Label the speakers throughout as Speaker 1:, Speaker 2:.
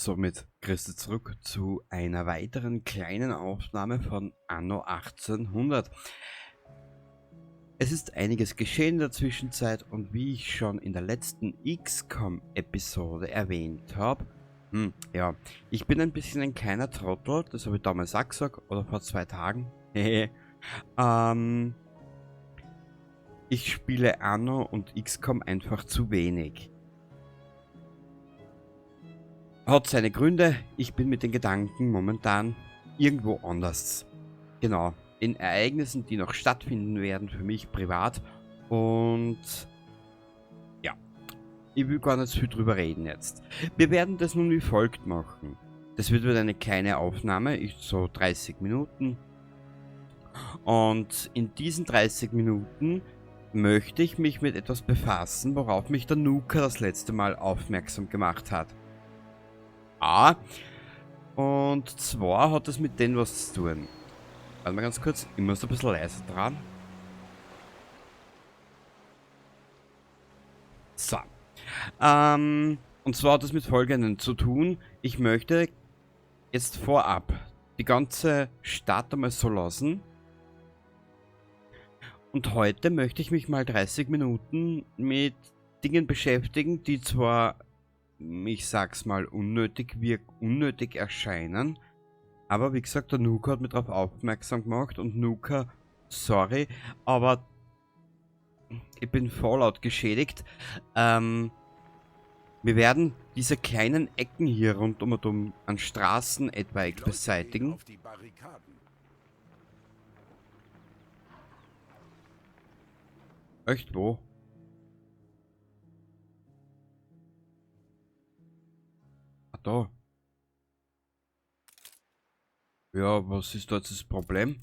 Speaker 1: Somit grüß zurück zu einer weiteren kleinen Aufnahme von Anno 1800. Es ist einiges geschehen in der Zwischenzeit und wie ich schon in der letzten XCOM-Episode erwähnt habe, ja, ich bin ein bisschen ein kleiner Trottel, das habe ich damals auch gesagt, oder vor 2 Tagen. Ich spiele Anno und XCOM einfach zu wenig. Hat seine Gründe, ich bin mit den Gedanken momentan irgendwo anders. Genau, in Ereignissen, die noch stattfinden werden, für mich privat. Und ja, ich will gar nicht so viel drüber reden jetzt. Wir werden das nun wie folgt machen. Das wird wieder eine kleine Aufnahme, ich so 30 Minuten. Und in diesen 30 Minuten möchte ich mich mit etwas befassen, worauf mich der Nuka das letzte Mal aufmerksam gemacht hat. Und zwar hat das mit dem was zu tun. Warte mal ganz kurz, ich muss ein bisschen leiser dran. So. Und zwar hat das mit Folgendem zu tun. Ich möchte jetzt vorab die ganze Stadt einmal so lassen. Und heute möchte ich mich mal 30 Minuten mit Dingen beschäftigen, die zwar, ich sag's mal, unnötig erscheinen, aber wie gesagt, der Nuka hat mich darauf aufmerksam gemacht und Nuka, sorry, aber ich bin Fallout geschädigt. Wir werden diese kleinen Ecken hier rund um und um an Straßen etwaig
Speaker 2: Die Leute gehen
Speaker 1: beseitigen.
Speaker 2: auf die Barrikaden.
Speaker 1: Echt, wo? Ah, da. Ja, was ist da jetzt das Problem?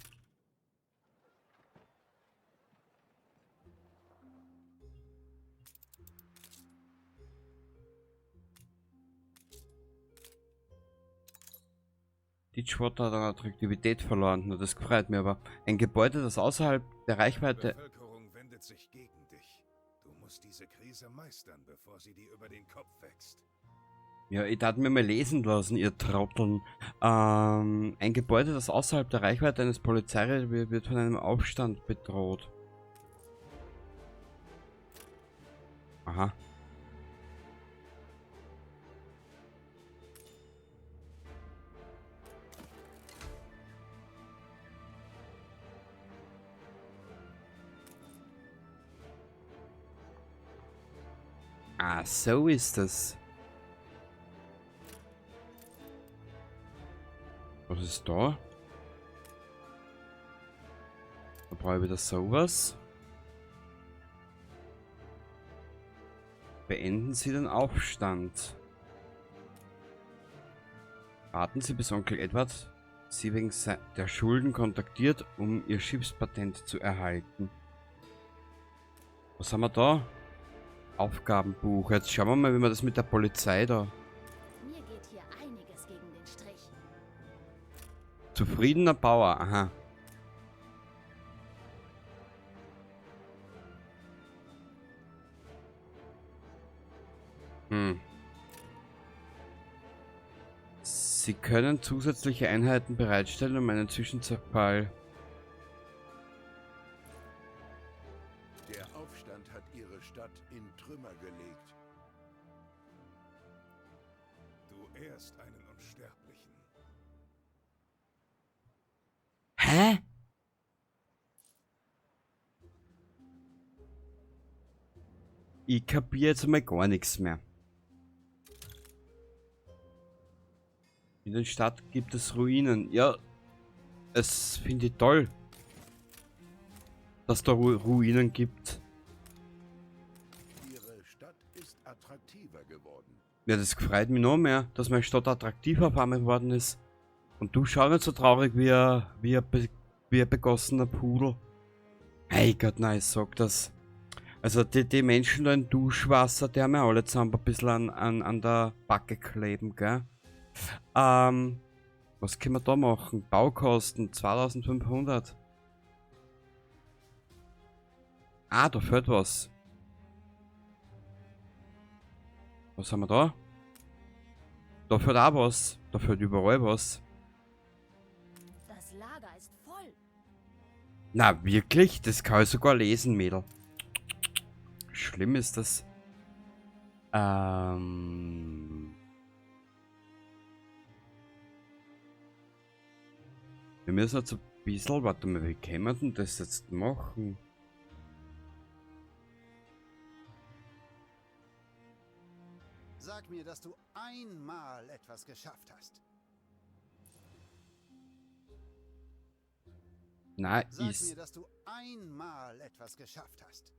Speaker 1: Die Ditchwater hat an Attraktivität verloren, nur das freut mich aber. Ein Gebäude, das außerhalb der Reichweite...
Speaker 2: Die Bevölkerung wendet sich gegen dich. Du musst diese Krise meistern, bevor sie dir über den Kopf wächst.
Speaker 1: Ja, ich darf mir mal lesen lassen, ihr Trotteln. Ein Gebäude, das außerhalb der Reichweite eines Polizeireviers wird von einem Aufstand bedroht. Aha. Ah, so ist das. Was ist da? Da brauche ich wieder sowas. Beenden Sie den Aufstand. Warten Sie, bis Onkel Edward Sie wegen der Schulden kontaktiert, um Ihr Schiffspatent zu erhalten. Was haben wir da? Aufgabenbuch. Jetzt schauen wir mal, wie wir das mit der Polizei da...
Speaker 3: Mir geht hier einiges gegen den Strich.
Speaker 1: Zufriedener Bauer, aha. Sie können zusätzliche Einheiten bereitstellen, um einen Zwischenzerfall...
Speaker 2: Der Aufstand hat ihre Stadt in Trümmer gelegt. Du ehrst einen Unsterblichen.
Speaker 1: Hä? Ich kapier jetzt mal gar nichts mehr. In der Stadt gibt es Ruinen. Ja, es finde ich toll, dass da Ruinen gibt.
Speaker 2: Ihre Stadt ist attraktiver geworden.
Speaker 1: Ja, das freut mich noch mehr, dass meine Stadt attraktiver auf einmal geworden ist. Und du schau nicht so traurig wie ein begossener Pudel. Hey Gott, nein, ich sag das. Also die Menschen da im Duschwasser, die haben ja alle zusammen ein bisschen an der Backe kleben, gell? Was können wir da machen? Baukosten 2500. Ah, da fehlt was. Was haben wir da? Da fehlt auch was. Da fehlt überall was.
Speaker 3: Das Lager ist voll.
Speaker 1: Na, wirklich? Das kann ich sogar lesen, Mädel. Schlimm ist das. Wir müssen jetzt ein bisschen... Warte mal, wie können wir denn das jetzt machen?
Speaker 4: Sag mir, dass du einmal etwas geschafft hast.
Speaker 1: Na,
Speaker 4: Sag
Speaker 1: ist...
Speaker 4: mir, dass du einmal etwas geschafft hast.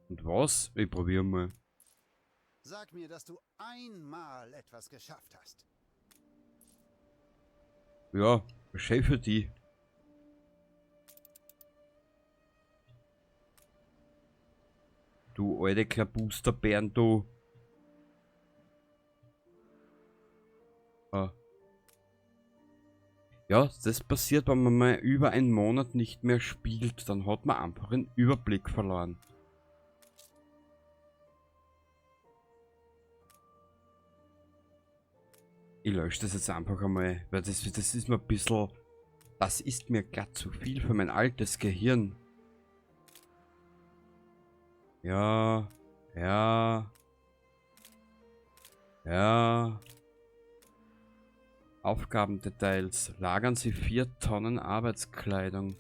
Speaker 1: Und was? Ich probiere mal.
Speaker 4: Sag mir, dass du einmal etwas geschafft hast.
Speaker 1: Ja, schön für die. Du alte Klabusterbären, du. Ah. Ja, das passiert, wenn man mal über einen Monat nicht mehr spielt. Dann hat man einfach den Überblick verloren. Ich lösche das jetzt einfach einmal, weil das ist mir ein bisschen... Das ist mir glatt zu viel für mein altes Gehirn. Ja, ja, ja. Aufgabendetails. Lagern Sie 4 Tonnen Arbeitskleidung.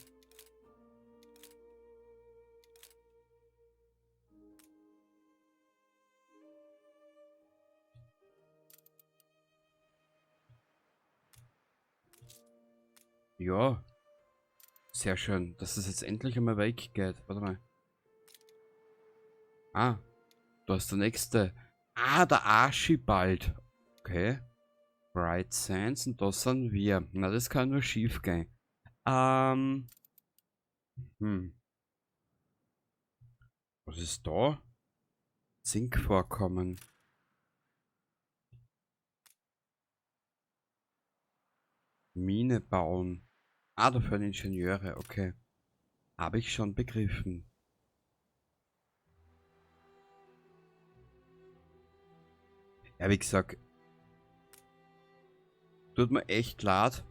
Speaker 1: Ja, sehr schön, dass es jetzt endlich einmal weggeht. Warte mal. Ah, da ist der nächste. Ah, der Archibald. Okay. Bright Sands und das sind wir. Na, das kann nur schief gehen. Was ist da? Zinkvorkommen. Mine bauen. Ah, dafür Ingenieure, okay. Habe ich schon begriffen. Ja, wie gesagt, tut mir echt leid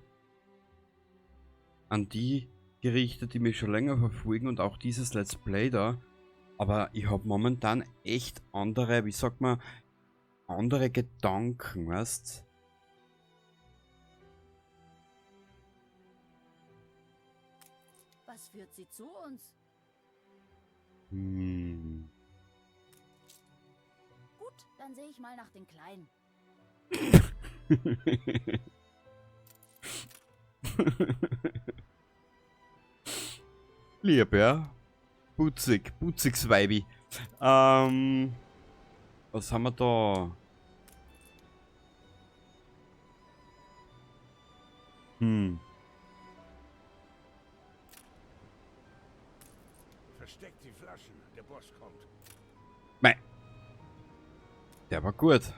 Speaker 1: an die Gerichte, die mich schon länger verfolgen und auch dieses Let's Play da. Aber ich hab momentan echt andere, wie sagt man, andere Gedanken, weißt?
Speaker 3: Was führt sie zu uns? Gut, dann sehe ich mal nach den Kleinen.
Speaker 1: Lieb, ja? Putzig, putziges Weibi. Was haben wir da?
Speaker 2: Versteckt die Flaschen, der Boss kommt.
Speaker 1: Mei. Der war gut.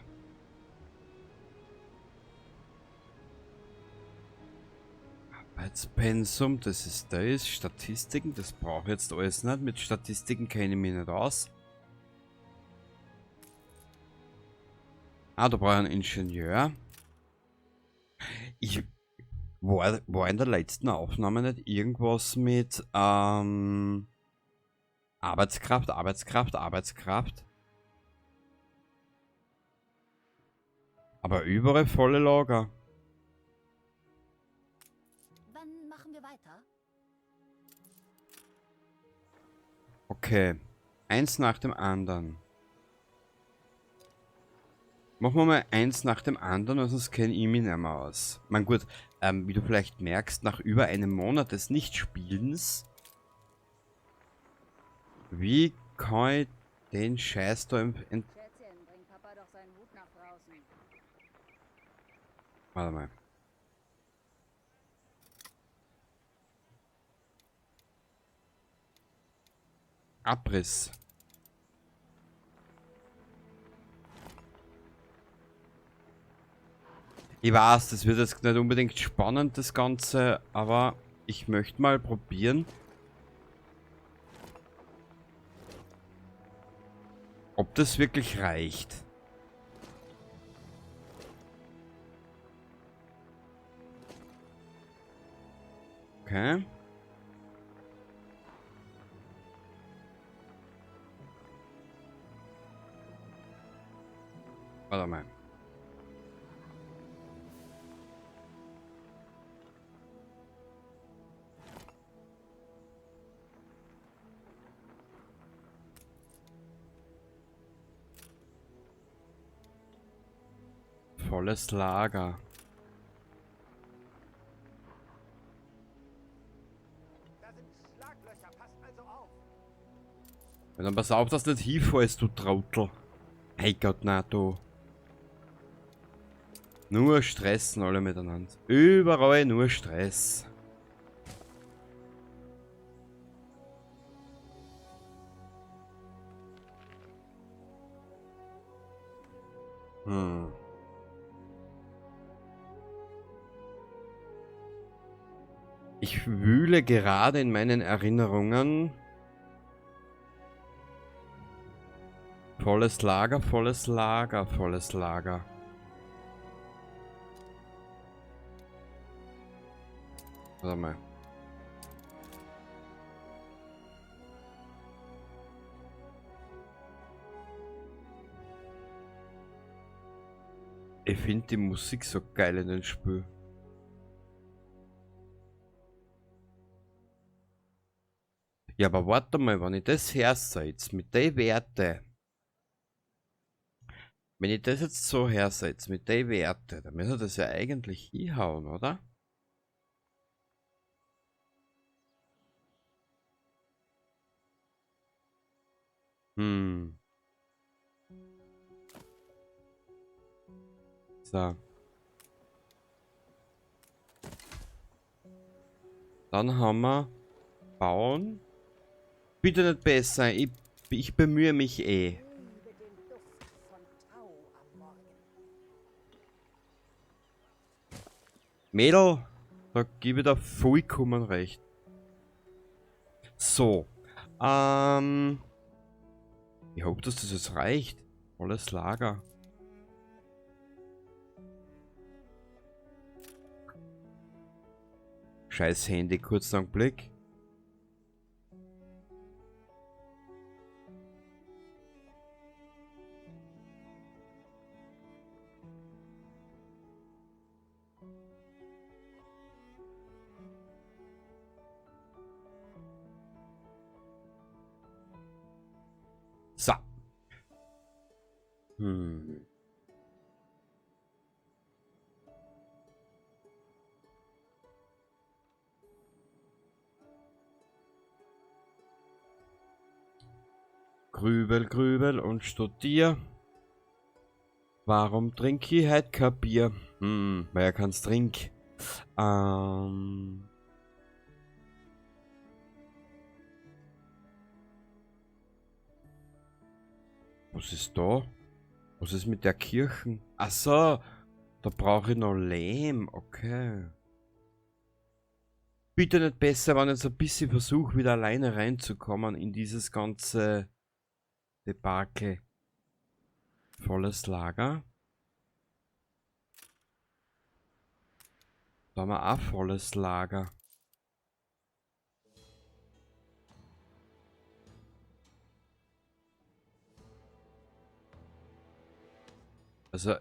Speaker 1: Arbeitspensum, das ist das. Statistiken, das brauche ich jetzt alles nicht. Mit Statistiken kenne ich mich nicht aus. Ah, da brauche ich einen Ingenieur. Ich war in der letzten Aufnahme nicht irgendwas mit Arbeitskraft, Arbeitskraft, Arbeitskraft. Aber überall volle Lager.
Speaker 3: Wann machen wir weiter?
Speaker 1: Okay. Eins nach dem anderen. Machen wir mal eins nach dem anderen, sonst kenne ich mich nicht mehr aus. Man gut, wie du vielleicht merkst, nach über einem Monat des Nichtspielens, wie kann ich den Scheiß da
Speaker 3: Schätzchen, bring Papa doch seinen Hut nach draußen.
Speaker 1: Warte mal. Abriss. Ich weiß, das wird jetzt nicht unbedingt spannend, das Ganze, aber ich möchte mal probieren, ob das wirklich reicht. Okay. Warte mal. Volles Lager.
Speaker 5: Da sind Schlaglöcher, passt also auf.
Speaker 1: Ja, dann pass auf, dass du nicht hinfällst, du Trottel. Hey Gott, na du. Nur stressen alle miteinander. Überall nur Stress. Ich wühle gerade in meinen Erinnerungen. Volles Lager, volles Lager, volles Lager. Warte mal. Ich find die Musik so geil in dem Spiel. Ja, aber warte mal, wenn ich das hersetze mit den Werte. Wenn ich das jetzt so hersetze mit den Werte, dann müssen wir das ja eigentlich hinhauen, oder? So. Dann haben wir bauen. Bitte nicht besser, ich bemühe mich eh. Mädel, da gebe ich dir vollkommen recht. So. Ich hoffe, dass das jetzt reicht. Volles Lager. Scheiß Handy, kurzen Augenblick. So. Grübel, grübel und studier. Warum trink ich heut kein Bier? Weil er kann's trink. Was ist da? Was ist mit der Kirche? Ach so, da brauche ich noch Lehm. Okay. Bitte nicht besser, wenn ich jetzt ein bisschen versuche, wieder alleine reinzukommen in dieses ganze Debakel. Volles Lager. Da haben wir auch volles Lager. Also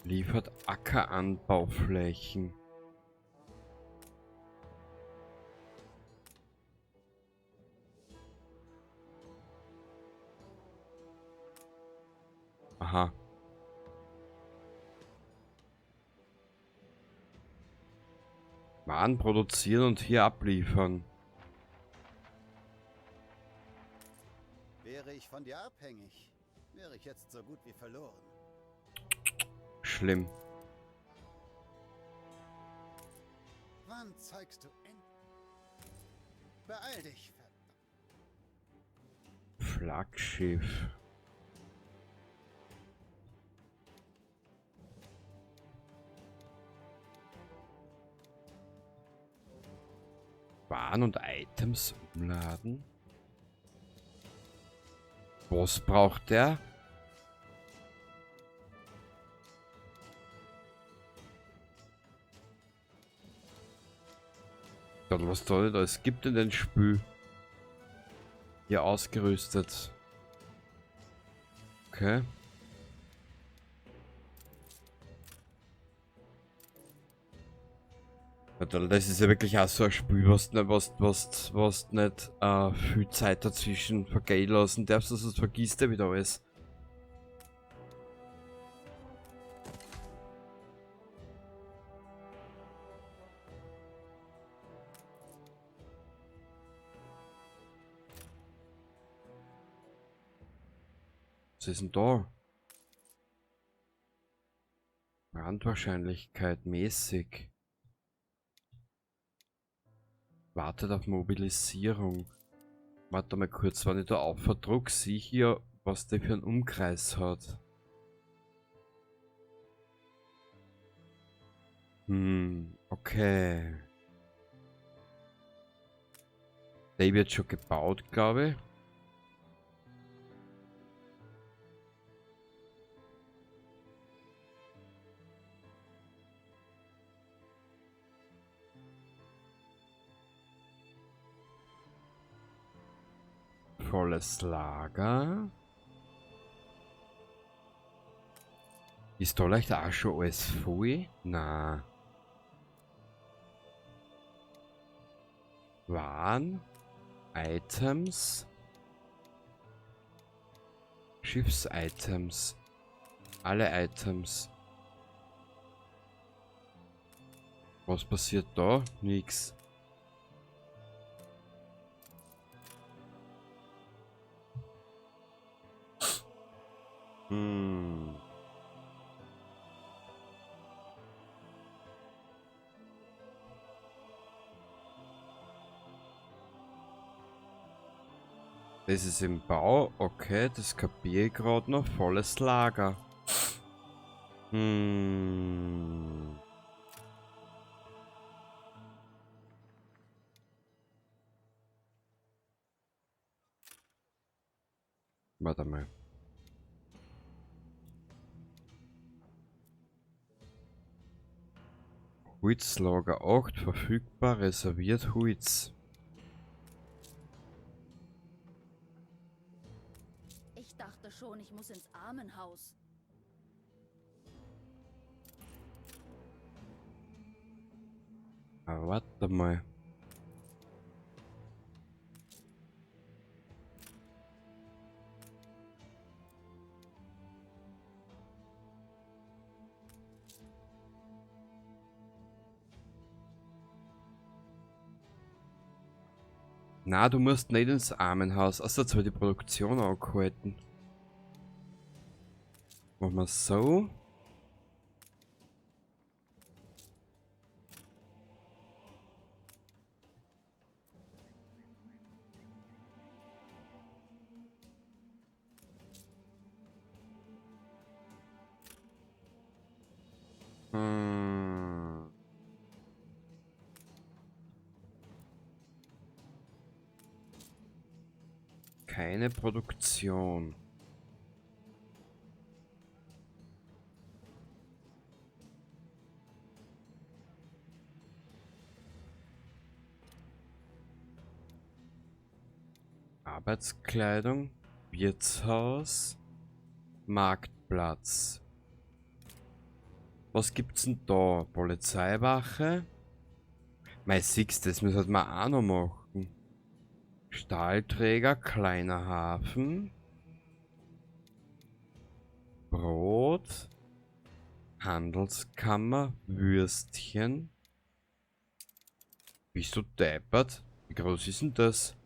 Speaker 1: liefert Ackeranbauflächen. Aha. Waren produzieren und hier abliefern.
Speaker 4: Wäre ich von dir abhängig, wäre ich jetzt so gut wie verloren.
Speaker 1: Schlimm.
Speaker 4: Wann zeigst du endlich? Beeil dich, verdammt.
Speaker 1: Flaggschiff. Waren und Items umladen. Was braucht der? Gott, was da nicht alles gibt in den Spiel. Hier ausgerüstet. Okay. Das ist ja wirklich auch so ein Spiel, was nicht viel Zeit dazwischen vergehen lassen darfst, sonst vergisst du wieder alles. Was ist denn da? Brandwahrscheinlichkeit mäßig. Wartet auf Mobilisierung. Warte mal kurz, wenn ich da aufverdruck, sehe ich hier, was der für einen Umkreis hat. Okay. Der wird schon gebaut, glaube ich. Volles Lager. Ist da vielleicht auch schon alles voll? Na. Waren. Items. Schiffs-Items. Alle Items. Was passiert da? Nix. Das ist im Bau, okay, das kapiere ich gerade noch. Volles Lager. Warte mal. Holzlager 8, verfügbar, reserviert Holz.
Speaker 3: Ich dachte schon, ich muss ins Armenhaus.
Speaker 1: Aber warte mal. Na, du musst nicht ins Armenhaus. Achso, jetzt habe ich die Produktion angehalten. Machen wir so. Keine Produktion. Arbeitskleidung, Wirtshaus, Marktplatz. Was gibt's denn da? Polizeiwache? Mei, siehst du, das müssen wir auch noch machen. Stahlträger, kleiner Hafen. Brot. Handelskammer, Würstchen. Bist du deppert? Wie groß ist denn das?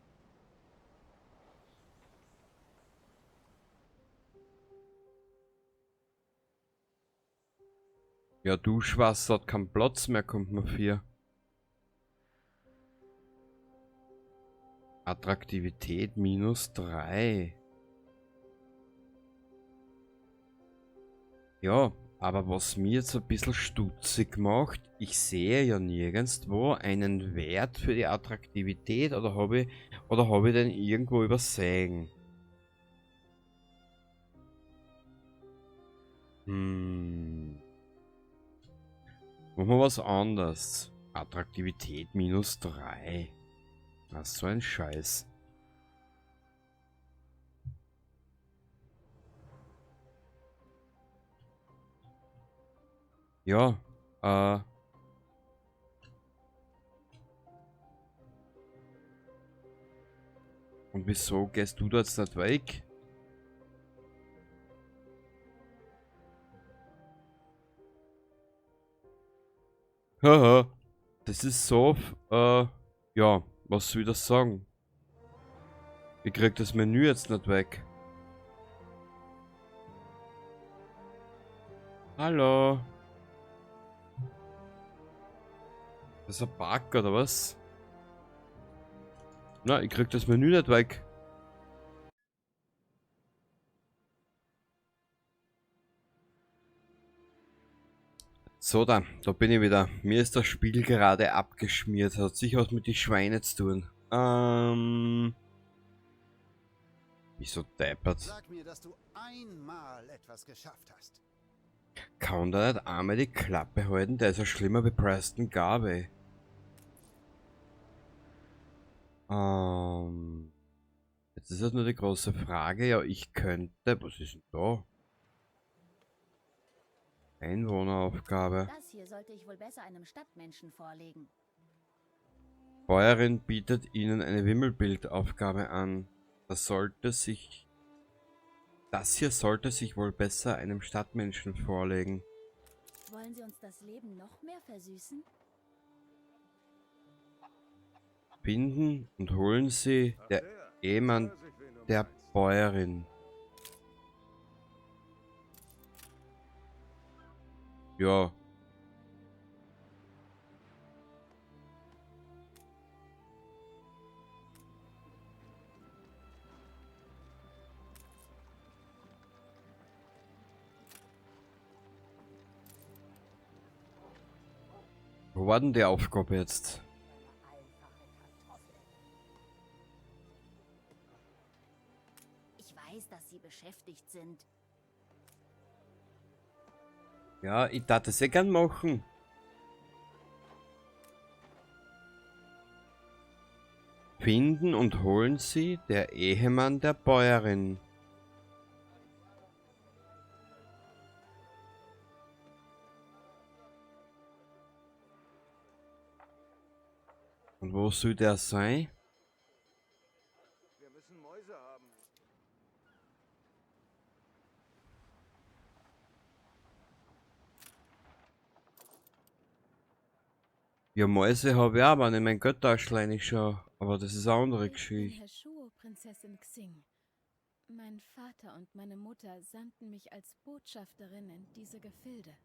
Speaker 1: Ja, Duschwasser hat keinen Platz mehr, kommt mir vor. Attraktivität -3. Ja, aber was mir jetzt ein bisschen stutzig macht, ich sehe ja nirgendwo einen Wert für die Attraktivität, oder habe ich den irgendwo übersehen? Machen wir was anderes. Attraktivität -3. Was so ein Scheiß. Ja, und wieso gehst du da jetzt nicht weg? Haha, das ist so, ja, was soll ich das sagen? Ich krieg das Menü jetzt nicht weg. Hallo. Das ist ein Bug oder was? Na, ich krieg das Menü nicht weg. So, da bin ich wieder. Mir ist das Spiel gerade abgeschmiert. Hat sicher was mit den Schweinen zu tun. Wieso deppert?
Speaker 4: Sag mir, dass du einmal etwas geschafft hast.
Speaker 1: Kann der nicht einmal die Klappe halten? Der ist ja schlimmer wie Preston Garvey. Jetzt ist das nur die große Frage. Ja, ich könnte... Was ist denn da? Einwohneraufgabe.
Speaker 3: Das hier sollte ich wohl besser einem Stadtmenschen vorlegen.
Speaker 1: Bäuerin bietet Ihnen eine Wimmelbildaufgabe an. Das hier sollte sich wohl besser einem Stadtmenschen vorlegen.
Speaker 3: Wollen Sie uns das Leben noch mehr versüßen?
Speaker 1: Finden und holen Sie
Speaker 2: Ach,
Speaker 1: der
Speaker 2: der.
Speaker 1: Ehemann
Speaker 2: Weiß ich, wen du
Speaker 1: der
Speaker 2: meinst.
Speaker 1: Bäuerin. Ja. Wo war denn die Aufgabe jetzt?
Speaker 3: Ich weiß, dass Sie beschäftigt sind.
Speaker 1: Ja, ich darf das eh gern machen. Finden und holen Sie der Ehemann der Bäuerin. Und wo soll der sein?
Speaker 5: Wir müssen Mäuse haben.
Speaker 1: Ja, Mäuse hab ich auch, wenn ich mein Götterschlein schaue. Aber das ist eine andere
Speaker 6: Ich bin
Speaker 1: Geschichte.
Speaker 6: Heshuo, Prinzessin Xing. Mein Vater und meine Mutter sandten mich als Botschafterin in diese Gefilde.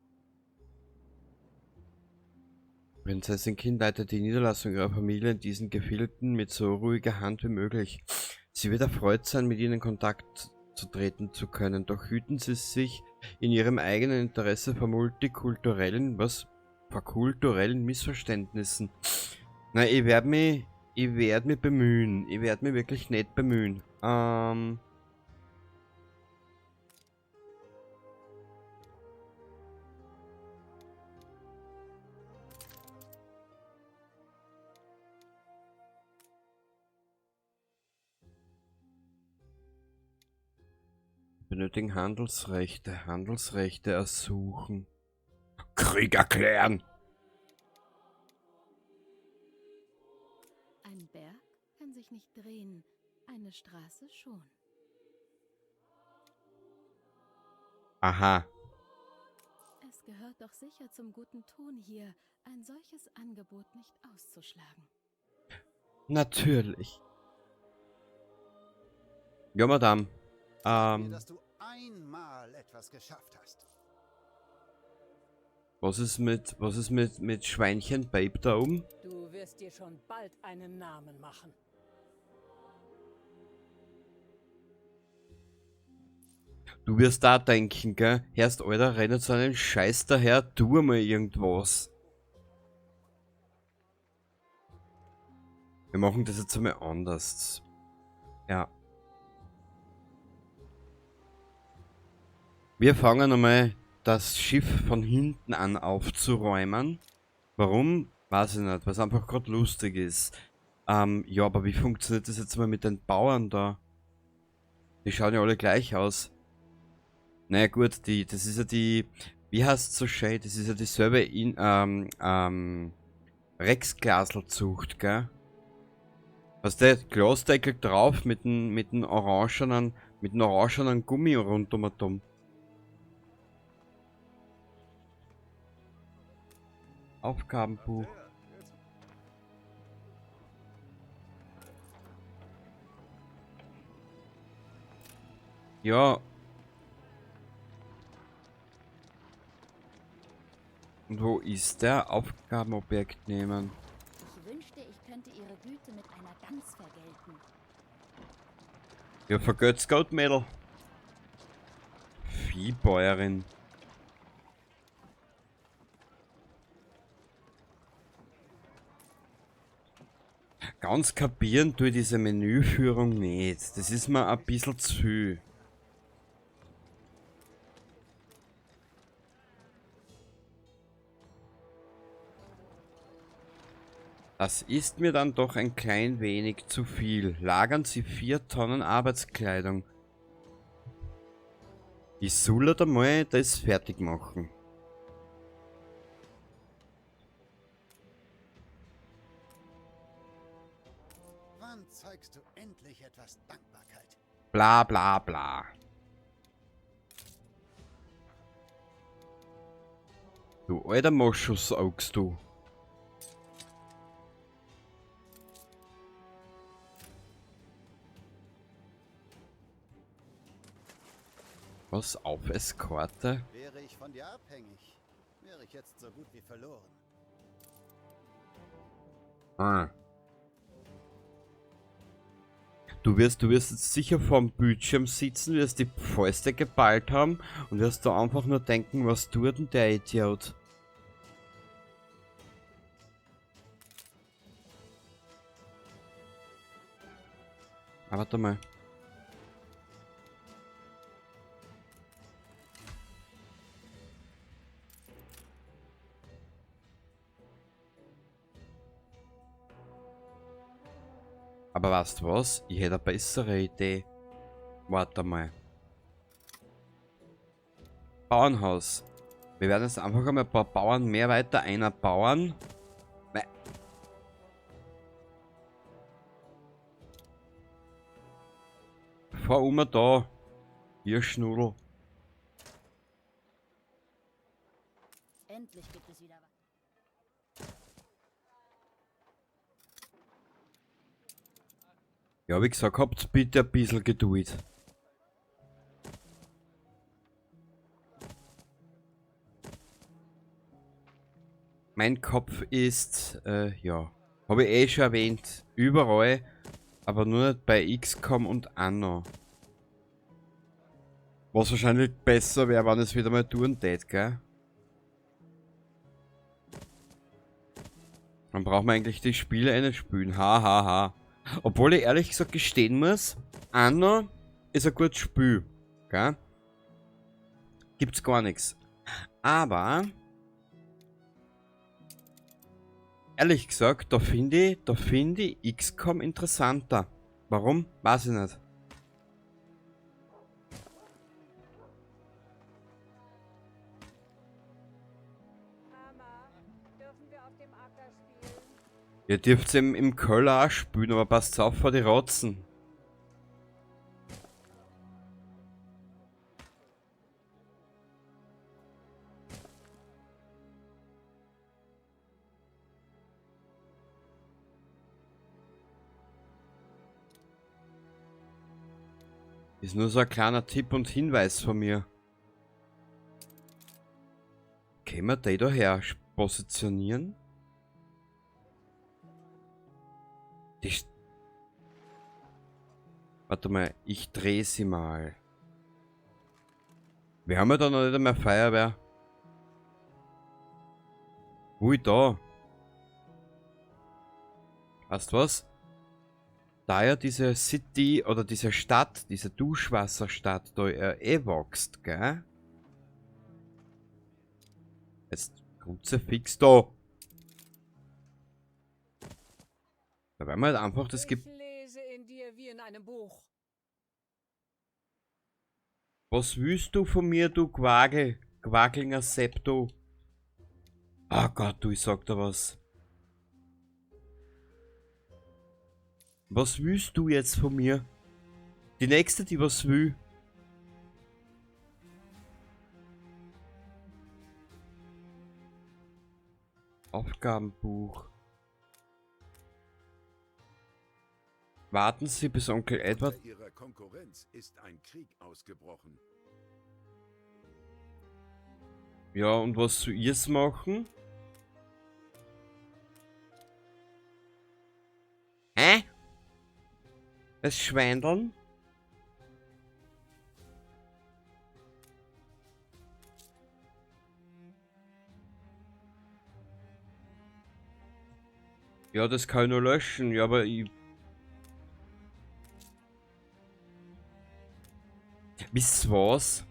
Speaker 1: Prinzessin Qin leitet die Niederlassung ihrer Familie in diesen Gefilden mit so ruhiger Hand wie möglich. Sie wird erfreut sein, mit ihnen in Kontakt zu treten zu können, doch hüten Sie sich in ihrem eigenen Interesse vor multikulturellen, was? Vor kulturellen Missverständnissen. Na, ich werd mich bemühen. Ich werd mich wirklich nett bemühen. Benötigen Handelsrechte. Handelsrechte ersuchen. Krieg erklären!
Speaker 6: Ein Berg kann sich nicht drehen, eine Straße schon.
Speaker 1: Aha.
Speaker 6: Es gehört doch sicher zum guten Ton hier, ein solches Angebot nicht auszuschlagen.
Speaker 1: Natürlich. Ja, Madame.
Speaker 4: Sag mir, dass du einmal etwas geschafft hast.
Speaker 1: Was ist mit Schweinchen Babe da oben?
Speaker 7: Du wirst dir schon bald einen Namen machen.
Speaker 1: Du wirst da denken, gell? Herrst, Alter, rennt so einen Scheiß daher, tu mal irgendwas. Wir machen das jetzt einmal anders. Ja. Wir fangen einmal das Schiff von hinten an aufzuräumen. Warum? Weiß ich nicht, was einfach gerade lustig ist. Ja, aber wie funktioniert das jetzt mal mit den Bauern da? Die schauen ja alle gleich aus. Naja gut, das ist ja die, wie heißt es so schön, das ist ja dieselbe in, Rexglaselzucht, gell? Was der Glasdeckel drauf mit dem orangenen Gummi rund um und um. Aufgabenbuch. Ja. Und wo ist der? Aufgabenobjekt nehmen.
Speaker 3: Ich wünschte, ich könnte ihre Güte mit einer Gans vergelten.
Speaker 1: Ja, vergelt's Gott, Mädel. Viehbäuerin. Ganz kapieren tue ich diese Menüführung nicht. Das ist mir ein bisschen zu viel. Das ist mir dann doch ein klein wenig zu viel. Lagern Sie 4 Tonnen Arbeitskleidung. Ich soll da mal das fertig machen.
Speaker 4: Wann zeigst du endlich etwas Dankbarkeit?
Speaker 1: Bla bla bla. Du alter Moschusaugs, du. Was auf Eskorte?
Speaker 4: Wäre ich von dir abhängig, wäre ich jetzt so gut wie verloren.
Speaker 1: Ah. Du wirst jetzt sicher vorm Bildschirm sitzen, wirst die Fäuste geballt haben und wirst da einfach nur denken, was tut denn der Idiot? Ah, warte mal. Aber weißt du was? Ich hätte eine bessere Idee. Warte mal. Bauernhaus. Wir werden jetzt einfach einmal ein paar Bauern mehr weiter einbauen. Fahr um da. Hier, Schnudel.
Speaker 3: Endlich gibt es wieder was.
Speaker 1: Ja, wie gesagt, habt bitte ein bisschen Geduld. Mein Kopf ist, ja, habe ich eh schon erwähnt, überall, aber nur nicht bei XCOM und Anno. Was wahrscheinlich besser wäre, wenn es wieder mal tun tät, gell? Dann braucht man eigentlich die Spiele eh nicht spielen, ha ha ha. Obwohl ich ehrlich gesagt gestehen muss, Anno ist ein gutes Spiel, gell? Gibt's gar nichts. Aber, ehrlich gesagt, da finde ich XCOM interessanter. Warum? Weiß ich nicht.
Speaker 7: Mama, dürfen wir auf dem Acker spielen?
Speaker 1: Ihr dürft im Keller auch spielen, aber passt auf vor die Rotzen. Ist nur so ein kleiner Tipp und Hinweis von mir. Können wir die da her positionieren? Warte mal, ich drehe sie mal. Wir haben ja da noch nicht einmal Feuerwehr. Ui, da. Weißt du was? Da ja diese City oder diese Stadt, diese Duschwasserstadt da eh wächst, gell? Jetzt Kruzifix da. Da werden wir halt einfach das
Speaker 7: Ich lese in dir wie in einem Buch.
Speaker 1: Was willst du von mir, du Quagel? Quaglinger Septo. Ah Gott, du, ich sag da was. Was willst du jetzt von mir? Die nächste, die was will. Aufgabenbuch. Warten Sie, bis Onkel Edward...
Speaker 2: Unter ihrer Konkurrenz ist ein Krieg ausgebrochen.
Speaker 1: Ja, und was soll ihr's machen? Hä? Das Schweindeln? Ja, das kann ich nur löschen. Ja, aber ich... Wisst ihr was?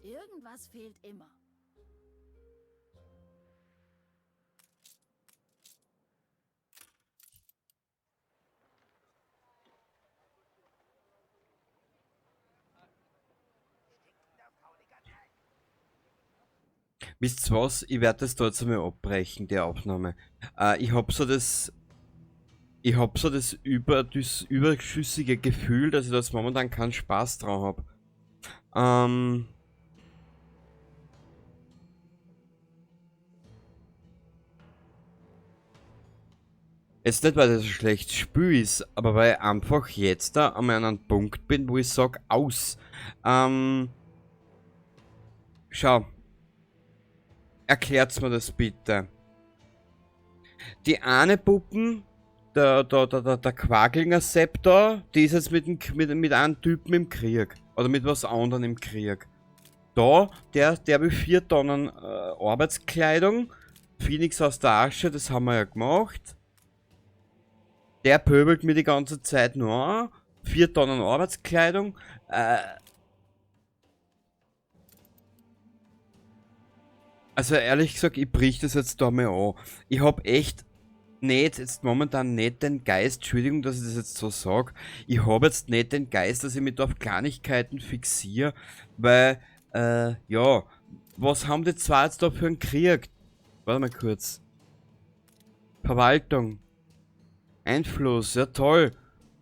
Speaker 3: Irgendwas fehlt immer.
Speaker 1: Wisst ihr was? Ich werde das da jetzt einmal abbrechen, die Aufnahme. Ich hab so das... Ich hab so das, das überschüssige Gefühl, dass ich das momentan keinen Spaß dran hab. Jetzt nicht, weil das ein schlechtes Spiel ist, aber weil ich einfach jetzt da an einem Punkt bin, wo ich sag, aus. Schau. Erklärt's mir das bitte. Die eine Puppen, der Quaglinger Sepp da, die ist jetzt mit einem Typen im Krieg. Oder mit was anderem im Krieg. Da, der will 4 Tonnen Arbeitskleidung. Phoenix aus der Asche, das haben wir ja gemacht. Der pöbelt mir die ganze Zeit nur an. 4 Tonnen Arbeitskleidung. Also ehrlich gesagt, ich brich das jetzt da mal an. Ich hab echt nicht, jetzt momentan nicht den Geist, Entschuldigung, dass ich das jetzt so sag, ich hab jetzt nicht den Geist, dass ich mich da auf Kleinigkeiten fixiere, weil, ja, was haben die zwei jetzt da für einen Krieg? Warte mal kurz. Verwaltung. Einfluss, ja toll.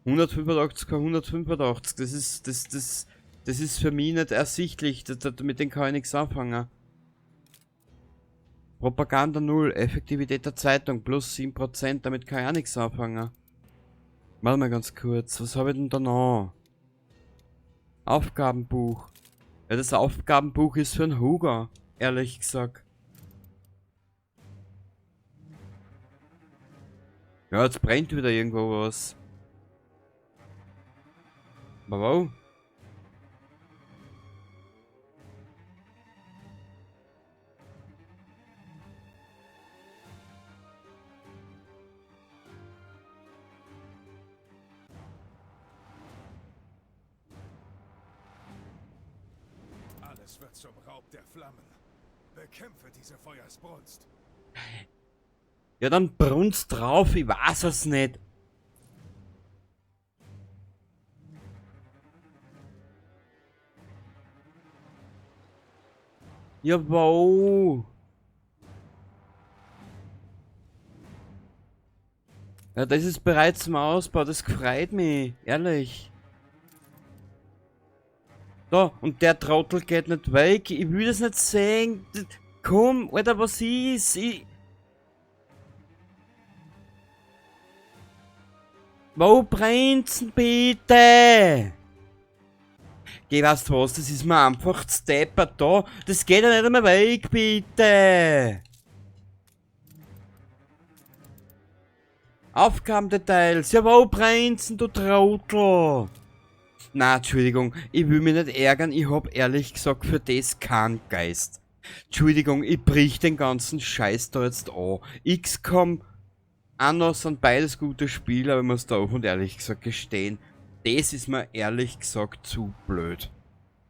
Speaker 1: 185, 185, das ist für mich nicht ersichtlich, mit dem kann ich nichts anfangen. Propaganda 0, Effektivität der Zeitung plus 7%, damit kann ich auch nichts anfangen. Warte mal ganz kurz, was hab ich denn da noch? Aufgabenbuch. Ja, das Aufgabenbuch ist für einen Hugo, ehrlich gesagt. Ja, jetzt brennt wieder irgendwo was. Wow.
Speaker 2: Alles wird zum Raub der Flammen. Bekämpfe diese Feuersbrunst.
Speaker 1: Ja, dann brunst drauf, ich weiß es nicht. Ja, wow. Ja, das ist bereits im Ausbau, das freut mich, ehrlich. Da, und der Trottel geht nicht weg, ich will das nicht sehen. Komm, Alter, was ist? Ich... Wo brennt's denn bitte? Geh, weißt du was, das ist mir einfach zu deppert da. Das geht ja nicht einmal weg, bitte. Aufgabendetails. Jawohl, Prinzen, du Trottel. Na, Entschuldigung, ich will mich nicht ärgern, ich hab ehrlich gesagt für das keinen Geist. Entschuldigung, ich brich den ganzen Scheiß da jetzt an. XCOM, Anno sind beides gute Spiele, aber ich muss da offen und ehrlich gesagt gestehen, das ist mir ehrlich gesagt zu blöd.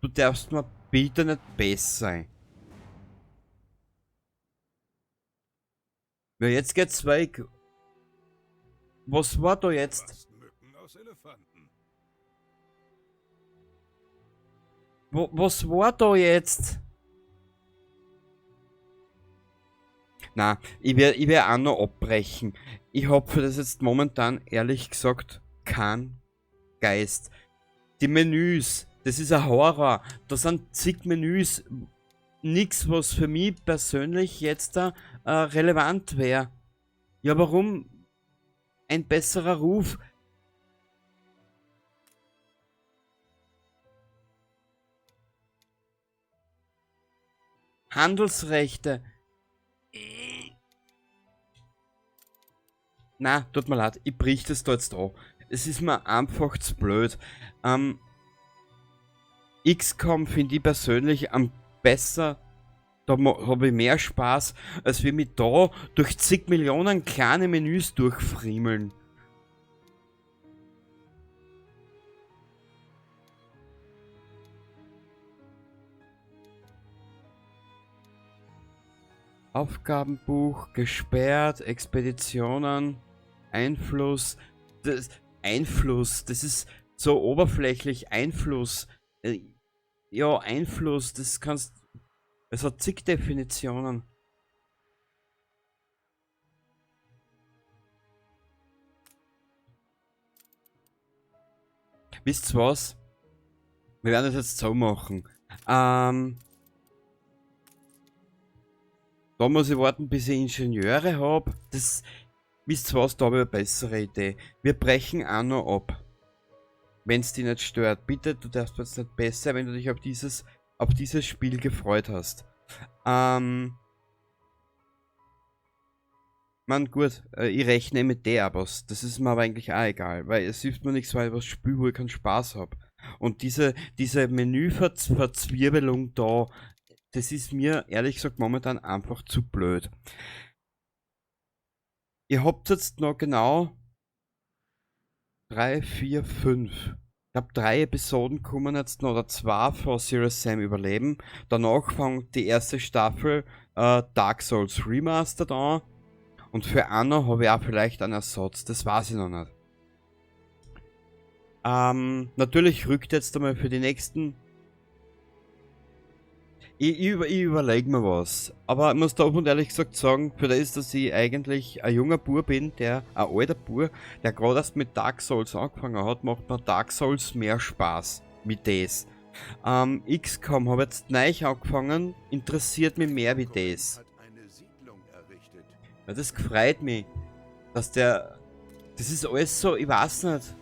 Speaker 1: Du darfst mir bitte nicht besser sein. Ja, jetzt geht's weg. Was war da jetzt?
Speaker 2: Machst Mücken aus Elefanten.
Speaker 1: Was war da jetzt? Na, ich werd auch noch abbrechen. Ich hab für das jetzt momentan, ehrlich gesagt, keinen Geist. Die Menüs, das ist ein Horror. Da sind zig Menüs. Nix, was für mich persönlich jetzt da relevant wär. Ja, warum? Ein besserer Ruf. Handelsrechte. Na, tut mir leid, ich brich das da jetzt an. Es ist mir einfach zu blöd. XCOM finde ich persönlich am besser. Da hab ich mehr Spaß, als wir mit da durch zig Millionen kleine Menüs durchfriemeln. Aufgabenbuch, gesperrt, Expeditionen, Einfluss. Das, Einfluss, das ist so oberflächlich, Einfluss. Ja, Einfluss, das kannst... Es hat zig Definitionen. Wisst ihr was? Wir werden das jetzt so machen. Da muss ich warten, bis ich Ingenieure hab. Das, wisst ihr was, da hab ich eine bessere Idee. Wir brechen auch noch ab. Wenn's dich nicht stört. Bitte, du darfst jetzt nicht besser, wenn du dich auf dieses Spiel gefreut hast. Man, gut, ich rechne mit der was. Das ist mir aber eigentlich auch egal, weil es hilft mir nichts, weil ich was spiele, wo ich keinen Spaß hab. Und diese Menüverzwirbelung da, das ist mir ehrlich gesagt momentan einfach zu blöd. Ihr habt jetzt noch genau 3, 4, 5. Ich glaub, 3 Episoden kommen jetzt noch, oder 2 vor Serious Sam Überleben. Danach fängt die erste Staffel Dark Souls Remastered an. Und für Anno habe ich auch vielleicht einen Ersatz, das weiß ich noch nicht. Natürlich rückt jetzt einmal für die nächsten... Ich überleg mir was. Aber ich muss da offen und ehrlich gesagt sagen, für das, dass ich eigentlich ein junger Bub bin, ein alter Bub, der gerade erst mit Dark Souls angefangen hat, macht mir Dark Souls mehr Spaß mit das. XCOM habe jetzt neu angefangen, interessiert mich mehr wie das. Ja, das freut mich, dass der... Das ist alles so, ich weiß nicht.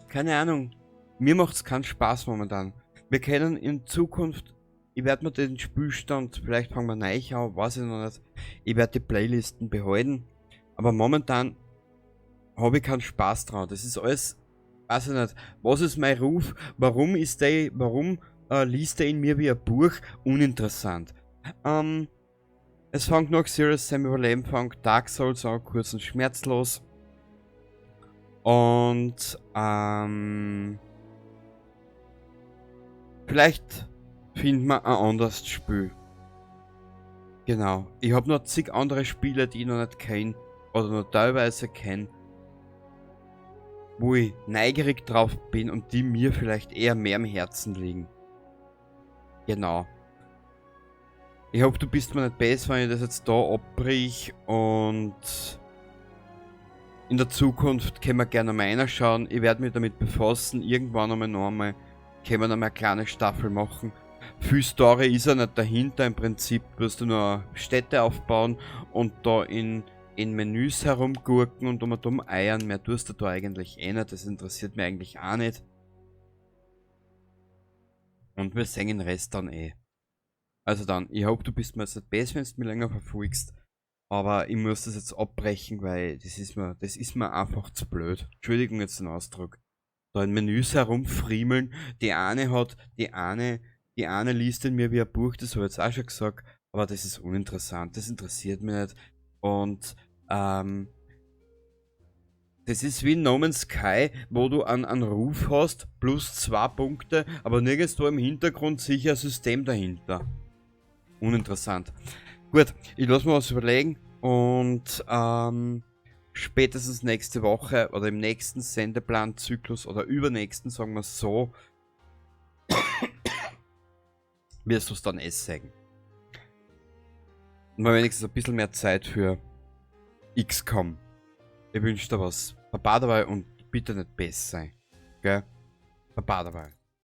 Speaker 1: Keine Ahnung. Mir macht's keinen Spaß momentan. Wir können in Zukunft... Ich werd mir den Spielstand, vielleicht fangen wir neu an, weiß ich noch nicht. Ich werd die Playlisten behalten. Aber momentan hab ich keinen Spaß dran. Das ist alles, weiß ich nicht. Was ist mein Ruf? Warum ist der, warum liest der in mir wie ein Buch? Uninteressant. Es fängt noch Serious Sam Überleben, fängt Dark Souls an, kurz und schmerzlos. Und vielleicht finden wir ein anderes Spiel. Genau. Ich hab noch zig andere Spiele, die ich noch nicht kenn oder nur teilweise kenn, wo ich neugierig drauf bin und die mir vielleicht eher mehr am Herzen liegen. Genau. Ich hoffe, du bist mir nicht besser, wenn ich das jetzt da abbrich und in der Zukunft können wir gerne mal reinschauen. Ich werde mich damit befassen, irgendwann einmal noch einmal können wir noch mal eine kleine Staffel machen. Viel Story ist ja nicht dahinter, im Prinzip wirst du nur Städte aufbauen und da in Menüs herumgurken und um und um eiern. Mehr tust du da eigentlich eh nicht, das interessiert mich eigentlich auch nicht. Und wir sehen den Rest dann eh. Also dann, ich hoffe, du bist mir jetzt nicht besser, wenn du mich länger verfolgst. Aber ich muss das jetzt abbrechen, weil das ist mir einfach zu blöd. Entschuldigung jetzt den Ausdruck. Da in Menüs herumfriemeln. Die eine hat, die eine, die eine liest in mir wie ein Buch, das habe ich jetzt auch schon gesagt, aber das ist uninteressant, das interessiert mich nicht. Und das ist wie in No Man's Sky, wo du einen Ruf hast, plus 2 Punkte, aber nirgendwo im Hintergrund sicher ein System dahinter. Uninteressant. Gut, ich lasse mir was überlegen und spätestens nächste Woche oder im nächsten Sendeplanzyklus oder übernächsten, sagen wir so, wirst du es dann eh sehen. Und mal wenigstens ein bisschen mehr Zeit für XCOM. Ich wünsche dir was. Baba dabei und bitte nicht bös sein. Gell? Baba dabei.